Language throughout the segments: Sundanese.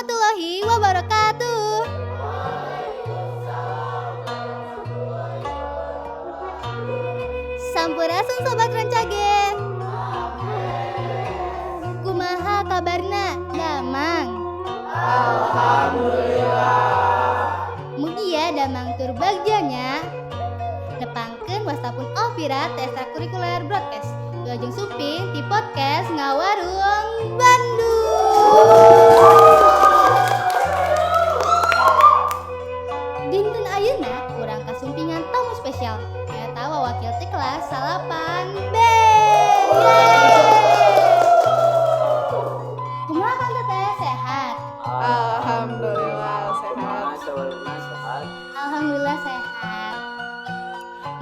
warahmatullahi wabarakatuh. Sampurasun Sobat Rancage. Kumaha kabarna, damang? Alhamdulillah. Mugia damang tur bagja nya. Nepangkeun wastapun Alfira teh ekstrakurikuler broadcast. Wilujeng sumping di podcast Ngawarung Bandung. Dinten ayeuna urang kasumpingan tamu spesial. Nyaeta wakil ti kelas 8B. Kumaha Kang Teteh, sehat? Alhamdulillah sehat. Sehat. Alhamdulillah sehat.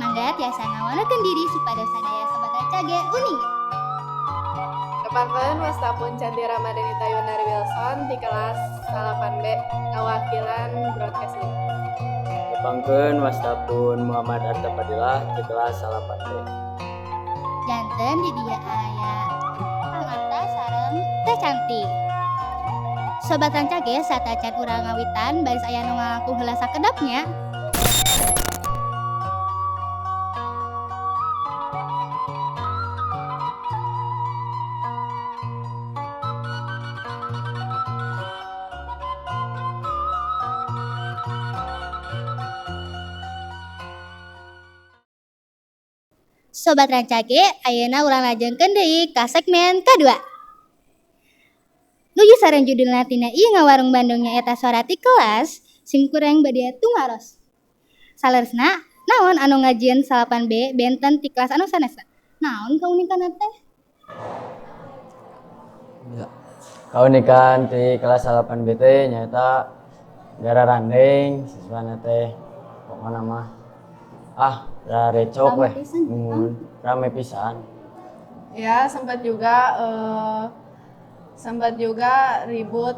Mangga tiasa ngawanunkeun diri supados sadaya Sobat Rancage uning. Nepangkeun wastapun Canti Ramadhanita Yundari Wilson di kelas 8B ngawakilan broadcast ini. Nepangkeun wastapun Muhammad Arta Fadilah di kelas 8B. Janten di dieu aya Kang Arta sareng Teh Cantik. Sobat Rancage, satacan urang ngawitan baris aya nu ngalangkung heula sakedap nya. Sobat Rancage, ayeuna urang lajengkeun deui ka segmen kadua. Nuju sareng judulna tina ieu Ngawarung Bandung nyaeta Sora ti Kelas, simkuring bade tumaros. Saleresna, naon anu ngajieun 8B benten ti kelas anu sanesna? Naon kaunikanna teh? Ya. Kaunikan ti kelas 8B teh nyaeta gararandeng siswana teh pokona mah rarecok Rame weh. pisan, Mun rame pisan. Ya, sempat juga ribut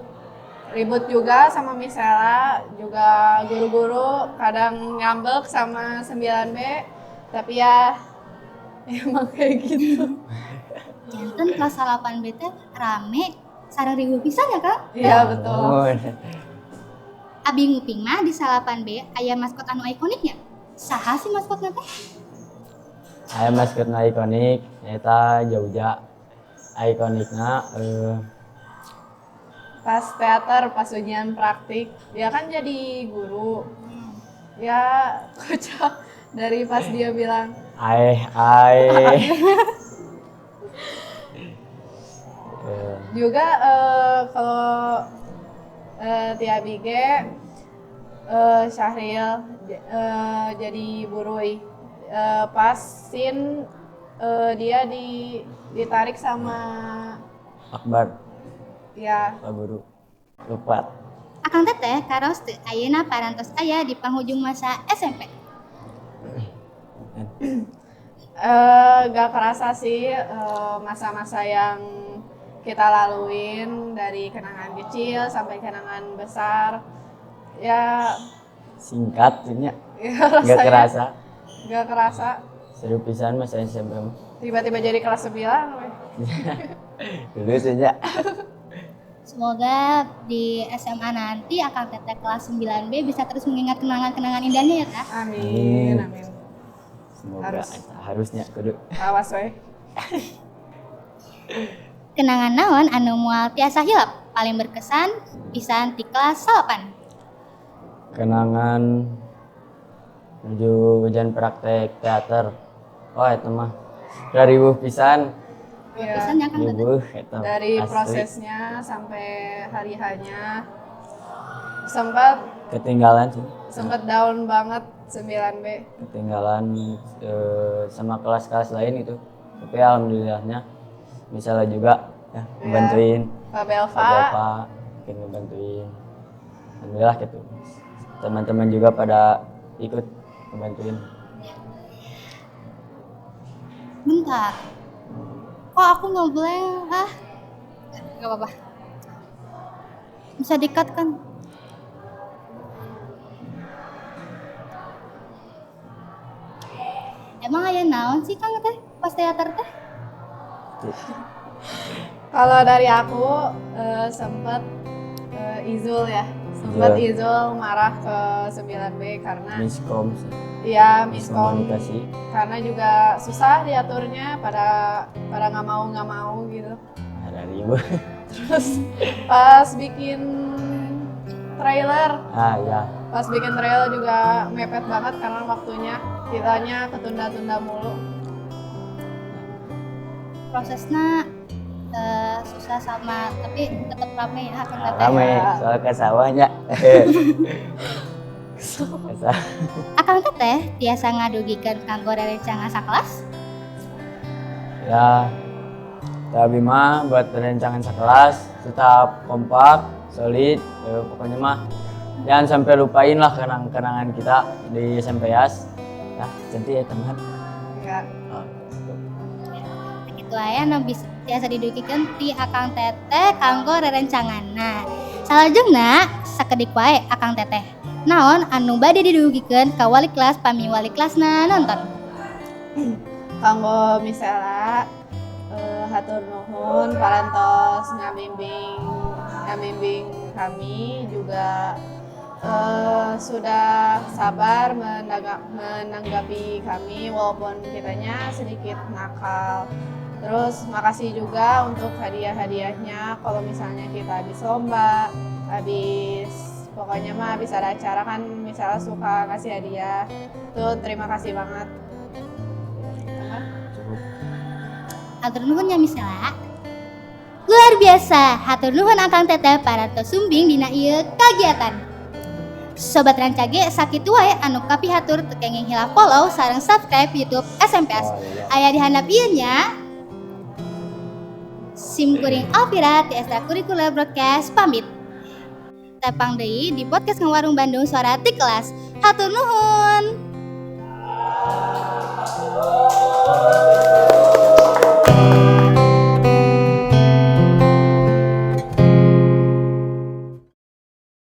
ribut juga sama Misela, juga guru-guru kadang ngambek sama 9B, tapi ya emang kayak gitu. Janten kelas 8B teh rame sareng riweuh pisan ya, Kang? Iya, betul. Mun. Abi nguping mah di 8B aya maskot anu ikoniknya. Saha sih maskotna teh? Aya maskotna ikonik nyaeta Jauja. Ikonikna Pas teater, pas ujian praktik, dia kan jadi guru. Ya, kocak dari pas dia bilang aeh aeh. Juga kalau Tia Bige, Syahril jadi burui. Pas scene dia ditarik sama Akbar, ya Pak Guru. Lupa. Akang Teteh karaos teu ayeuna parantos aya di panghujung masa SMP. Gak kerasa sih masa-masa yang kita laluin dari kenangan kecil sampai kenangan besar. Ya, Singkat nya. ya Nggak rasanya kerasa. Gak kerasa. Seru pisan masa SMP mah. Tiba-tiba jadi kelas 9 weh. Dulu sih nya. Semoga di SMA nanti Akang Teteh kelas 9B bisa terus mengingat kenangan-kenangan indahnya ya, Kak. Amin, amin. Semoga Harus. Harusnya kudu. Awas weh. Kenangan naon anu moal tiasa hilap paling berkesan pisan ti kelas 8? Kenangan menuju ujian praktek teater. Wah, itu mah riweuh pisan. Ya, Pisan ya Kang Teteh. Riweuh eta. Dari asli. prosesnya sampai hari hanya sempat Ketinggalan sih. Sempat down banget 9B. Ketinggalan sama kelas-kelas lain gitu. Tapi alhamdulillahnya misalnya juga ya, ngebantuin. Pak Belva. Pak Belva mungkin ngebantuin. Alhamdulillah gitu. Teman-teman juga pada ikut ngebantuin. Bentar. Kok aku ngeblank? Ah. Gak apa-apa. Bisa di-cut kan? Emang aya naon sih Kang teh pas teater teh? Kalau dari aku sempet Izul ya. Sempat Iya. Izul marah ke 9B karena Miskom, iya, miskom, miskomunikasi. karena juga susah diaturnya, pada pada nggak mau gitu. Ada ribut. Terus pas bikin trailer, Ah ya. pas bikin trailer juga mepet banget karena waktunya kitanya ketunda-tunda mulu. Prosesnya susah sama tapi tetap rame ya, Akang Teteh. Rame soal ke sawahnya. Ke sawah. Akang Teteh tiasa ngadugikeun kanggo rerencangan sakelas? Ya, tapi mah buat rerencangan sekelas tetap kompak, solid, ya, pokoknya mah jangan sampai lupain lah kenang-kenangan kita di SMP YAS. Ya, jadi ya teman. Ya. Oh, gitu. Kitu aya nu bisa tiasa didugikeun ti Akang Teteh kanggo rerencanganna. Salajengna sakedik wae, Akang Teteh. Naon anu bade didugikeun ka wali kelas pami wali kelasna nonton? Kanggo misalnya hatur nuhun parantos ngabimbing ngabimbing kami juga, sudah sabar menanggapi kami walaupun kitanya sedikit nakal. Terus makasih juga untuk hadiah-hadiahnya kalau misalnya kita habis lomba, habis, pokoknya mah habis ada acara kan misalnya suka kasih hadiah. Tuh terima kasih banget. Apa? Cukup. Hatur nuhun nya, Misela. Luar biasa, hatur nuhun Akang Teteh parantos sumbing dina ieu kagiatan. Sobat Rancage, sakitu wae anu kapihatur, teu kenging hilap follow sareng subscribe YouTube SMPS. Oh, iya. Aya di handap ieu nya. Sim kuring Alvira ti Ekstrakurikuler Broadcast pamit. Tepang deui di podcast Ngawarung Bandung Suara ti Kelas. Hatur nuhun.